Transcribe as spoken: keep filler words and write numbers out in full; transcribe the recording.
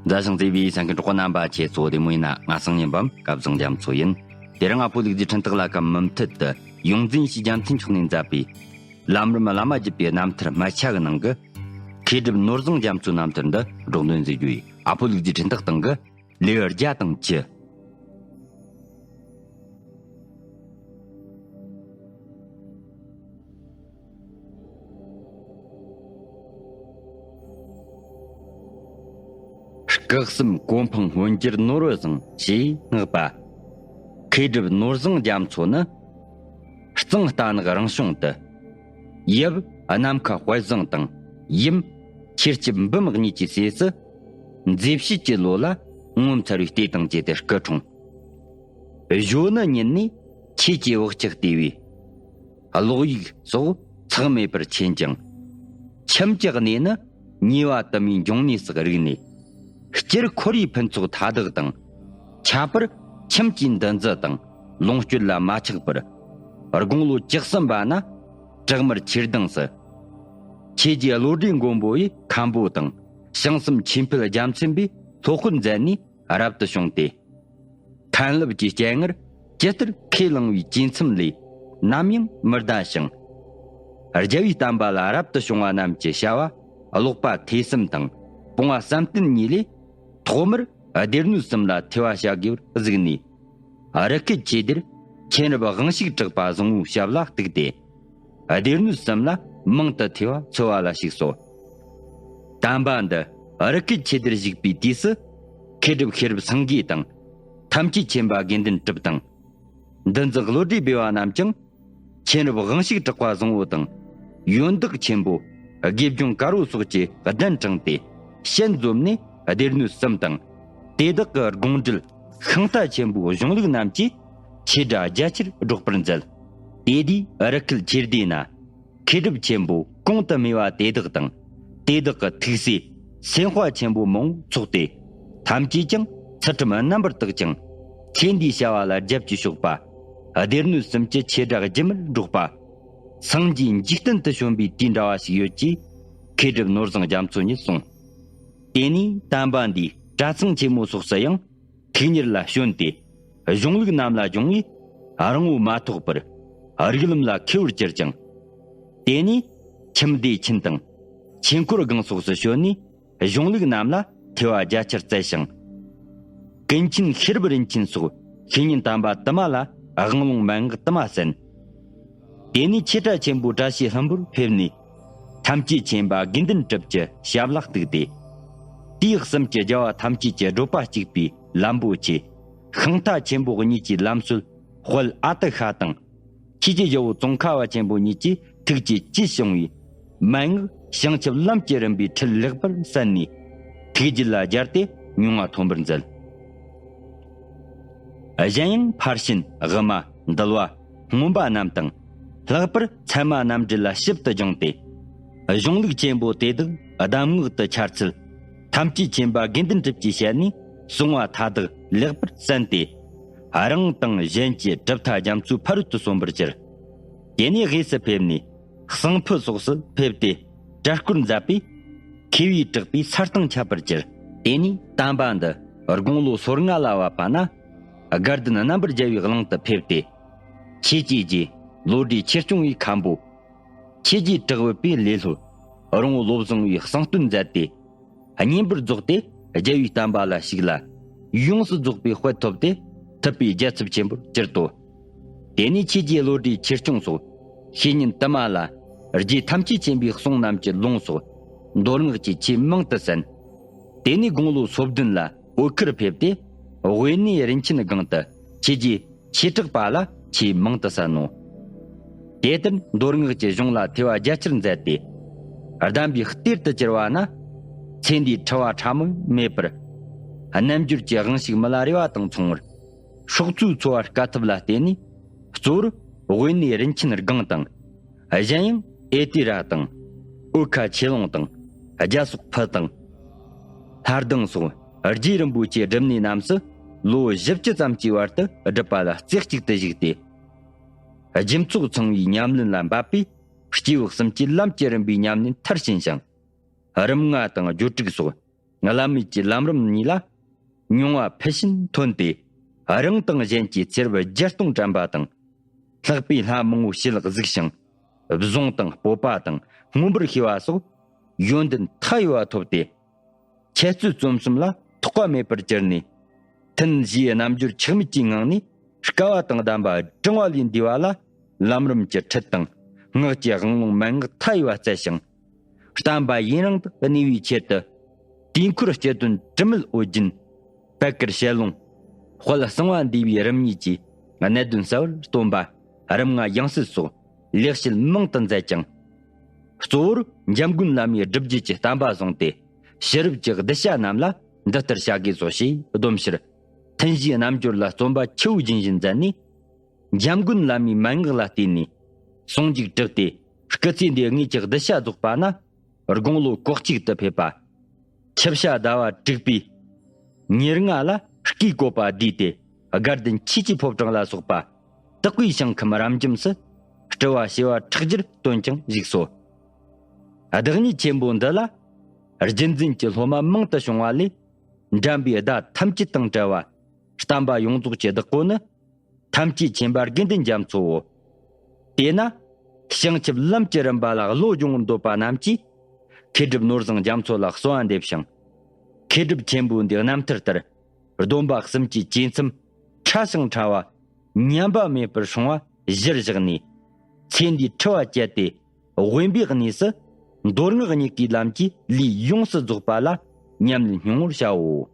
མཛའ་ཞིང་བརྩེ་བའི་གསན་མཁན་གྲོགས་པོ་རྣམ་པ་ཁྱེད་ཚོ་བདེ་མོ་ཡིན་ན། ང་སང་ཉིན་བམ་སྐལ་བཟང་རྒྱ་མཚོ་ཡིན། དེ་རིང་ཨ་ཕོ་ལུག་རྫིའི་འཕྲིན་ཐག་ལ་ཁ་མུ་མཐུད་དུ་ཡོངས་འཛིན་ཡེ་ཤེས་རྒྱལ་མཚན་མཆོག་ནས་མཛད་པའི་ལམ་རིམ་བླ་མ་བརྒྱུད་པའི་རྣམ་ཐར་སྨད་ཆ་གི་ནང་གི་མཁས་གྲུབ་ནོར་བཟང་རྒྱ་མཚོའི་རྣམ་ཐར་འདི་སྒྲོག་འདོན་མཛད་རྒྱུ་ཡིན། ཨ་ཕོ་ལུག་རྫིའི་འཕྲིན་ཐག་སྟེང་གི་ལེའུ་བརྒྱ་དང་བཅུ། སྐུ་གསུམ་གོ་འཕང་མངོན་གྱུར་ནོར་བུ་བཟང་ཞེས་བསྔགས་པ། མཁས་གྲུབ་ནོར་བཟང་རྒྱ་མཚོ་ནི། གཙང་རྟ་ནག་རང་བྱུང་དུ། ཡབ་ནམ་མཁའ་དཔལ་བཟང་དང་ཡུམ་ཆེར་སྐྱིད་འབུམ་གཉིས་ཀྱི་སྲས་སུ། མཛེས་བྱེད་ཀྱི་ལོ་ལ་ངོ་མཚར་བའི་ལྟས་དང་བཅས་ཏེ་སྐུ་འཁྲུངས། གཞོན་ནུ་ཉིད་ནས་ཆོས་ཀྱི་བག་ཆགས་ལྟེ་བའི། ཀློག་ཡིག་སོགས་ཚེགས་མེད་པར་མཁྱེན་ཅིང་། ཁྱིམ་གྱི་གནས་ནི་ཉེ་བ་དུ་མའི་འབྱུང་གནས་སུ་རིག་ནས། སྤྱིར་ཁོར་ཡུག་ཕུན་ཚོགས་མཐའ་དག་དང་། ཁྱད་པར་ཁྱིམ་གྱི་འདུ་འཛི་དང་ལོངས་སྤྱོད་ལ་མ་ཆགས་པར། དགུང་ལོ་བཅུ་གསུམ་པ་ན་བྲག་དམར་ཆོས་སྡིངས་སུ། ཆོས་རྗེ་བློ་གྲོས་མགོན་པོ་ཡི་མཁན་པོ་དང་། བྱང་སེམས་ཆོས་འཕེལ་རྒྱལ་མཚན་པའི་སློབ་དཔོན་མཛད་ནས་རབ་ཏུ་བྱུང་སྟེ། མཁན་སློབ་ཀྱི་སྤྱན་སྔར་ཇི་ལྟར་ཁས་བླངས་པའི་བཅས་མཚམས་ལས་ནམ་ཡང་མི་འདའ་ཞིང་། རྒྱལ་བའི་བསྟན་པ་ལ་རབ་ཏུ་བྱུང་བ་རྣམས་ཀྱི་བྱ་བ་ཀློག་པ་ཐོས་བསམ་དང་སྤོང་བ་བསམ་གཏན་གཉིས་ལས་ཐོག་མར་སྡེ་སྣོད་གསུམ་ལ་ཐོས་པ་བྱ་དགོས་པར་གཟིགས་ནས། རི་སྐེད་ཆོས་སྡེར་མཁྱེན་རབ་དབང་ཕྱུག་གྲགས་པ་བཟང་པོའི་ཞབས་ལ་གཏུགས་ཏེ། སྡེ་སྣོད་གསུམ་ལ་མང་དུ་ཐོས་པ་འཚོལ་བ་ལ་ཞུགས་སོ། དམ་པ་འདི་རི་སྐེད་ཆོས་སྡེར་བཞུགས་པའི་དུས་སུ། མཁས་གྲུབ་ཤེས་རབ་སེང་གེ་དང་། ཐམས་ཅད་མཁྱེན་པ་དགེ་འདུན་གྲུབ་དང་། འདུ་འཛི་བློ་གྲོས་སྦས་པ་རྣམས་ཀྱང་། མཁྱེན་རབ་དབང་ཕྱུག་གྲགས་པ་བཟང་པོ་དང་། ཡོན་བདག་ཆེན་པོ་དགེ་སྦྱོང་དཀར་པོ་སོགས་ཀྱིས་གདན་དྲངས་ཏེ་ཞལ་འཛོམས་ནས། སྡེ་སྣོད་གསུམ་དང་། དེ་དག་གི་དགོངས་འགྲེལ་ཤིང་རྟ་ཆེན་པོའི་གཞུང་ལུགས་རྣམས་ཀྱི་ཆོས་སྒྲ་རྒྱ་ཆེར་སྒྲོག་པར་མཛད། དེ་དུས་རི་སྐེད་ཆོས་སྡེ་ན། མཁས་གྲུབ་ཆེན་པོ་གོང་དུ་སྨྲས་པ་དེ་དག་དང་། དེ་དག་གི་ཐུགས་སྲས་སེམས་དཔའ་ཆེན་པོ་མང་པོ་ཚོགས་ཏེ། ཐམས་ཅད་ཀྱང་ཚུལ་ཁྲིམས་རྣམ་པར་དག་ཅིང་། ཆོས་འདིའི་བྱ་བ་ལ་རྒྱབ་ཀྱིས་ཕྱོགས་པ། སྡེ་སྣོད་གསུམ་གྱི་ཆོས་སྒྲ་རྒྱུན་མར་སྒྲོག་པ། སངས་རྒྱས་འཇིག་རྟེན་དུ་བྱོན་པའི་དུས་འདྲ་བ་ཞིག་ཡོད་ཅེས། མཁས་གྲུབ་ནོར་བཟང་རྒྱ་མཚོ་ཉིད་གསུངས། དེ་ནས་དམ་པ་འདིས་གྲྭ་ཚང་ཆེན་མོ་སོགས་སུ་ཡང་། ཐུགས་གཉེར་ལ་བྱོན་ཏེ། གཞུང་ལུགས་རྣམས་ལ་སྦྱོང་བས་རིང་པོ་མ་ཐོགས་པར། རིགས་ལམ་ལ་མཁས་པོར་གྱུར་ཅིང་། དེ་ནས་ཁྱིམ་སྡེ་ཆེན་དང་། ཆོས་འཁོར་སྒང་སོགས་སུ་བྱོན་ནས། གཞུང་ལུགས་རྣམས་ལ་ཐོས་པ་རྒྱ་ཆེར་བཙལ་ཞིང་། ཀུན་མཁྱེན་ཤེས་རབ་རིན་ཆེན་སོགས་བཤེས་གཉེན་དམ་པ་དུ་མ་ལ་དབང་ལུང་མན་ངག་དུ་མ་གསན། དེ་ནས་ཆོས་གྲྭ་ཆེན་པོ་བཀྲ་ཤིས་ལྷུན་པོར་ཕེབས་ནས། ཐམས་ཅད་མཁྱེན་པ་དགེ་འདུན་གྲུབ་ཀྱི་ཞབས་ལ་གཏུགས་ཏེ། དུས་གསུམ་གྱི་རྒྱལ་བ་ཐམས་ཅད་ཀྱི་བགྲོད་པ་གཅིག་པའི་ལམ་པོ་ཆེ། ཤིང་རྟ་ཆེན་པོ་གཉིས་ཀྱི་ལམ་སྲོལ་དཔལ་ཨ་ཏི་ཤ་དང་། ཆོས་ཀྱི་རྒྱལ་པོ་ཙོང་ཁ་པ་ཆེན་པོ་ཉིད་ཀྱི་ཐུགས་ཀྱི་དཀྱིལ་བྱུང་བའི་མན་ངག་བྱང་ཆུབ་ལམ་གྱི་རིམ་པའི་ཁྲིད་ལེགས་པར་གསན་ནས། ཐུགས་རྒྱུད་ལ་སྦྱར་ཏེ་མྱོང་བ་ཐོན་པར་མཛད། གཞན་ཡང་ཕར་ཕྱིན་དབུ་མ་འདུལ་བ་མངོན་པ་རྣམས་དང་། ལྷག་པར་ཚད་མ་རྣམ་འགྲེལ་ལ་ཞིབ་ཏུ་སྦྱངས་ཏེ། གཞུང་ལུགས་ཆེན་པོ་དེ་དག་གདམས་ངག་ཏུ་འཆར་ཚུལ་ཐམས་ཅད་མཁྱེན་པ་དགེ་འདུན་གྲུབ་ཀྱི་ཞལ་ནས་གསུང་བ་མཐའ་དག་ལེགས་པར་གསན་ཏེ། རང་དང་གཞན་གྱི་གྲུབ་མཐའ་རྒྱ་མཚོའི་ཕ་རོལ་ཏུ་སོན་པར་གྱུར། དེ་ནས་དབུས་སུ་ཕེབས་ནས། གསང་ཕུ་སོགས་སུ་ཕེབས་ཏེ་གྲྭ་སྐོར་མཛད་པས། མཁས་པའི་གྲགས་པའི་ས་སྟེང་ཁྱབ་པར་གྱུར། དེ་ནས་དམ་པ་འདི་དགུང་ལོ་སོ་ལྔ་ལ་བབས་པ་ན། དགའ་ལྡན་རྣམ་པར་རྒྱལ་བའི་གླིང་དུ་ཕེབས་ཏེ། ཆོས་ཀྱི་རྗེ་བློ་གྲོས་ཆོས་སྐྱོང་བའི་མཁན་པོ། ཆོས་རྗེ་གྲགས་པའི་ལས་སློབ། རོང་བོ་བློ་བཟང་བའི་གསང་སྟོན་མཛད་དེ། བསྙེན་པར་རྫོགས་ཏེ་རྒྱལ་བའི་བསྟན་པ་ལ་ཞུགས་ལ། ཡོངས་སུ་རྫོགས་པའི་དཔལ་ཐོབ་སྟེ། ཐུབ་པའི་རྒྱལ་ཚབ་ཆེན་པོར་གྱུར་ཏོ། དེ་ནས་ཆོས་རྗེ་བློ་གྲོས་ཆོས་སྐྱོང་སོགས་བཤེས་གཉེན་དུ་མ་ལ་རྗེ་ཐམས་ཅད་མཁྱེན་པའི་གསུང་རྣམས་ཀྱི་ལུང་སོགས་མདོ་སྔགས་ཀྱི་ཆོས་མང་དུ་གསན། དེ་ནས་དགུང་ལོ་སོ་བདུན་ལ་བོད་ཁར་ཕེབས་ཏེ། དབེན་གནས་རིན་ཆེན་སྒང་དུ་ཆོས་རྗེ་ཆོས་གྲགས་པ་ལ་ཆོས་མང་དུ་གསན་ནོ། དེ་ལྟར་མདོ་སྔགས་ཀྱི་གཞུང་ལ་ཐོས་པ་རྒྱ་ཆེར་མཛད་དེ། གདམས་པའི་གཏེར་དུ་གྱུར་པ་ན། ཚེ་འདིའི་འཁྲི་བ་ཕྲ་མོ་མེད་པར། རྣལ་འབྱོར་གྱི་དབང་ཕྱུག་མི་ལ་རས་པ་དང་མཚུངས་པར། སྲོག་རྩོལ་འཚོ་བ་དཀའ་ཐུབ་ལ་བརྟེན་ནས། གཙོ་བོར་དབེན་གནས་རིན་ཆེན་སྒང་དང་། གཞན་ཡང་ཨེ་ཏི་ར་དང་། ཨོ་ཁ་ཆོས་ལུང་དང་། རྒྱ་སོག་ཕུ་དང་། ལྷ་ལྡང་སོགས་རྗེ་རིན་པོ་ཆེའི་སྒྲུབ་གནས་རྣམས་སུ་ལོ་བཞི་བཅུ་ཙམ་གྱི་བར་དུ་སྒྲུབ་པ་ལ་རྩེ་གཅིག་ཏུ་བཞུགས་ཏེ། རྒྱུ་ཚོགས་ཚང་བའི་ཉམས་ལེན་ལ་འབད་པས། སྐྱེས་བུ་གསུམ་གྱི་ལམ་གྱི་རིམ་པའི་ཉམས་ལེན་མཐར་ཕྱིན་ཞིང་། རིམ་ལྔ་དང་སྦྱོར་དྲུག་སོགས་ བླ་མེད་ཀྱི་ལམ་རིམ་གཉིས་ལ་མྱོང་བ་འཕེལ་ཕྱིན་ཐོན་ཏེ། རང་དང་གཞན་གྱི་ཚེ་རབས་བརྒྱད་སྟོང་དྲན་པ་དང་། ལྷག་པའི་ལྷ་མང་བོའི་བྱིན་རླབས་གཟིགས་ཤིང་། གཟུངས་དང་སྤོབས་པ་དང་མངོན་པར་ཤེས་པ་སོགས་ཡོན་ཏན་མཐའ་ཡས་པ་ཐོབ་སྟེ། འཆད་རྩོད་རྩོམ་གསུམ་ལ་ཐོགས་པ་མེད་པར་གྱུར་ནས། ཐུན་བཞིའི་རྣལ་འབྱོར་ཆགས་མེད་ཀྱི་ངང་ནས་སྐལ་བ་དང་ལྡན་པ་བགྲང་བ་ལས་འདས་པ་ལ། ལམ་རིམ་གྱི་ཁྲིད་དང་སྔགས་ཀྱི་དབང་ལུང་མན་ངག་མཐའ་ཡས་པ་སྩལ་ཞིང་། བསྟན་པ་ཡུན་རིང་དུ་གནས་པའི་ཆེད་དུ། དུས་འཁོར་སྤྱི་དོན་དྲི་མེད་ཨོ་རྒྱན། པད་དཀར་ཞལ་ལུང་། དཔལ་གསང་བ་འདུས་པའི་རིམ་གཉིས་ཀྱི་གནད་དོན་གསལ་བར་སྟོན་པ། རིམ་ལྔ་ཡང་སྲིད་སོགས་ལེགས་བཤད་མང་དུ་མཛད་ཅིང་། གཙོ་བོར་འཇམ་མགོན་བླ་མའི་སྒྲུབ་བརྒྱུད་ཀྱི་བསྟན་པ་བཟུང་སྟེ། ཕྱི་རབས་ཀྱི་གདུལ་བྱ་རྣམས་ལ་འདི་ལྟར་བྱ་དགོས་སོ་ཞེས་སྡོམ་ཕྱིར། ཐུན་བཞིའི་རྣལ་འབྱོར་ལ་བརྩོན་པ་ཆེ་བོ་རྒྱུན་བཞིན་མཛད་ནས། འཇམ་མགོན་བླ་མའི་མན་ངག་ལ་བརྟེན་ནས་ཟུང་འཇུག་གྲུབ་སྟེ། སྐུ་ཚེ་འདིའི་དངོས་ཀྱི་གདུལ་བྱ་རྫོགས་པ་ན། དགུང་ལོ་གོ་གཅིག་ཏུ་ཕེབས་པ། ཆུ་བྱ་ཟླ་བ་དྲུག་པའི་ཉེར་ལྔ་ལ་སྐུའི་བཀོད་པ་བསྡུས་ཏེ། དགའ་ལྡན་ཆོས་ཀྱི་ཕོ་བྲང་ལ་སོགས་པ་དག་པའི་ཞིང་ཁམས་རབ་འབྱམས་སུ་སྤྲུལ་པ་བྱེ་བ་ཕྲག་བརྒྱར་སྟོན་ཅིང་བཞུགས་སོ། བདག་ཉིད་ཆེན་པོ་འདི་ལ་རྒྱུད་འཛིན་གྱི་སློབ་མ་མང་དུ་བྱུང་བ་ལས། འགྲན་པའི་ཟླ་ཐམས་ཅད་དང་བྲལ་བ། བསྟན་པ་ཡོངས་རྫོགས་ཀྱི་བདག་པོ་ནི། ཐམས་ཅད་མཁྱེན་པ་དགེ་འདུན་རྒྱ་མཚོའོ། དེས་ན། བྱང་ཆུབ་ལམ་གྱི་རིམ་པ་ལ་བློ་སྦྱོང་བར་འདོད་པ་རྣམས་ཀྱིས། མཁས་གྲུབ་ནོར་བཟང་རྒྱ་མཚོ་ལ་གསོལ་བ་འདེབས་ཤིང་། མཁས་གྲུབ་ཆེན་པོ་འདིའི་རྣམ་ཐར་ལྟར། སྡོམ་པ་གསུམ་གྱི་བཅས་མཚམས་ཕྲ་ཞིང་ཕྲ་བ་ཉམས་པ་མེད་པར་སྲུང་བ་གཞིར་བཞག་ནས། ཚེ་འདིའི་འཁྲི་བ་བཅད་དེ་དབེན་པའི་གནས་སུ། མདོ་སྔགས་གཉིས་ཀའི་ལམ་གྱི་ལས་ཡོངས་སུ་རྫོགས་པ་ལ་ཉམས་ལེན་སྙིང་པོར་བྱའོ།